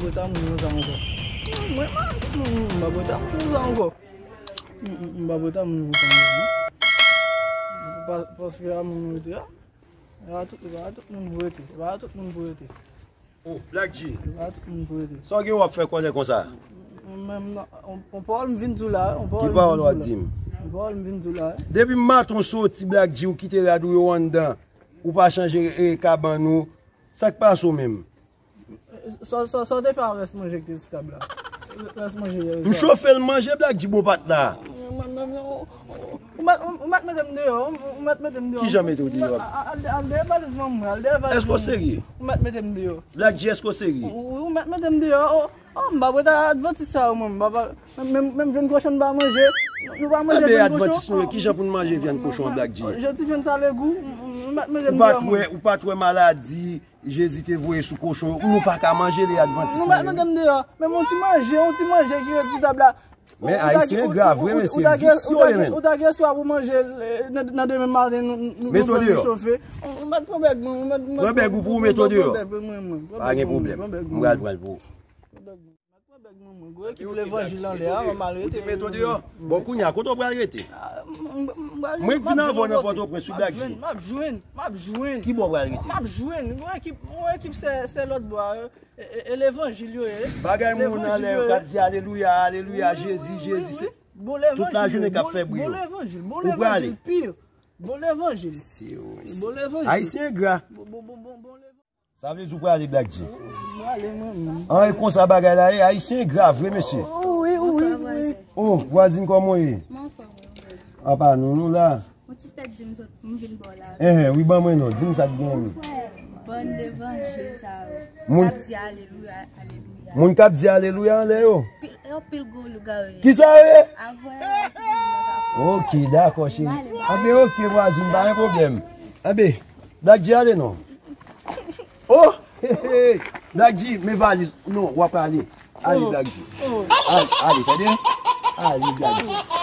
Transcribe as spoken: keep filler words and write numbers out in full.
Bwè ta moun nan sa ankò. Mwen, m pa bwè ta moun nan sa ankò. M pa bwè ta moun nan sa ankò. Pa- Paske a moun nou rete a. E pa tout, e pa tout moun pou rete. E pa tout moun pou rete. Oh, Black G. E pa tout moun pou rete. Sa w gen w ap fè kòlè konsa? Menm nan, on, on pawòl m vin di w la, on pawòl. Ki pawòl w ap di m? On pawòl m vin di w la. Depi maten w soti Black G, ou kite rad ou yo anndan, ou pa chanje e, kabann ou. Sa k pase w menm? Sa, sa, sa w te fè a rès manje ki te sou tab la? Rès manje yè. M chofe l manje Black G bon pat la. Ou mèt, ou mèt mete m deyò, ou mèt mete m deyò. Kijan mete w deyò? Al dèyè valiz manman mwen, al dèyè valiz manman mwen. Èske w serye? Ou mèt mete m deyò. Black G, èske w serye? Wi, ou mèt mete m deyò. Oh, m pa bwè ta advantis sa yo, mwen. M pa, menm, menm jwenn kochon m pa manje. Nou pa manje vyann kochon. Anben advantis nou ye, kijan pou n manje vyann kochon an Black G? Je ti fenn sa legou, ou mèt mete m deyò. Ou pa t wè, ou pa t wè maladi Jezi te voye sou kochon yo, nou pa ka manje li advantis nou ye. Nou mèt mete m deyò. Menm yon ti manje, yon ti manje ki ret sou tab la. Men Ayisyen engra vre mesye, visye yo ye menm. Ou ta gen espwa pou manje nan demen maten nou fè li chofe. Ou mèt pran bèg mwen, ou mèt pran bèg ou pou ou mete deyò. Pa gen pwoblèm. M pral pran l pou ou. Mwen, gwo ekip levanjil anlè a, m al rete. Ou di mete w deyò. Bon, kounye a, kote w pral rete? Mwen k vin avè w nan Pòtoprens, wi, Black G. M ap jwenn, m ap jwenn. Ki bò w pral rete? M ap jwenn. Gwo ekip, gwo ekip se, se lòt bò a. E, e, e levanjil yo ye. Bagay moun anlè yo k ap di alelouya, alelouya, Jezi, Jezi. Se tout lajounen k ap fè bri yo. Bon levanjil, bon levanjil, bon levanjil, pire. Bon levanjil. Bon levanjil. Ayisyen engra. Bon, bon, bon, bon, bon levanjil. Sa vle di ou prale Black G? An e konsa bagay la ye, Ayisyen engra vre mesye. Oh, vwazin kòman w ye? Apa nou, nou la. Enhen, wi, ban mwen non, di m sa k gen wi. Bann levanjil sa yo. Moun k ap di alelouya, alelouya. Moun k ap di alelouya anlè yo. Yo pil gwo lougawou yo. Kisa yo ye? Avè yo. Ok, dakò cheri. Anben ok vwazin, pa gen pwoblèm. Anben, Black G ale non. Oh! Black G, men valiz. Non, w ap ale. Ale Black G. Ale, ale, tande? Ale Black G.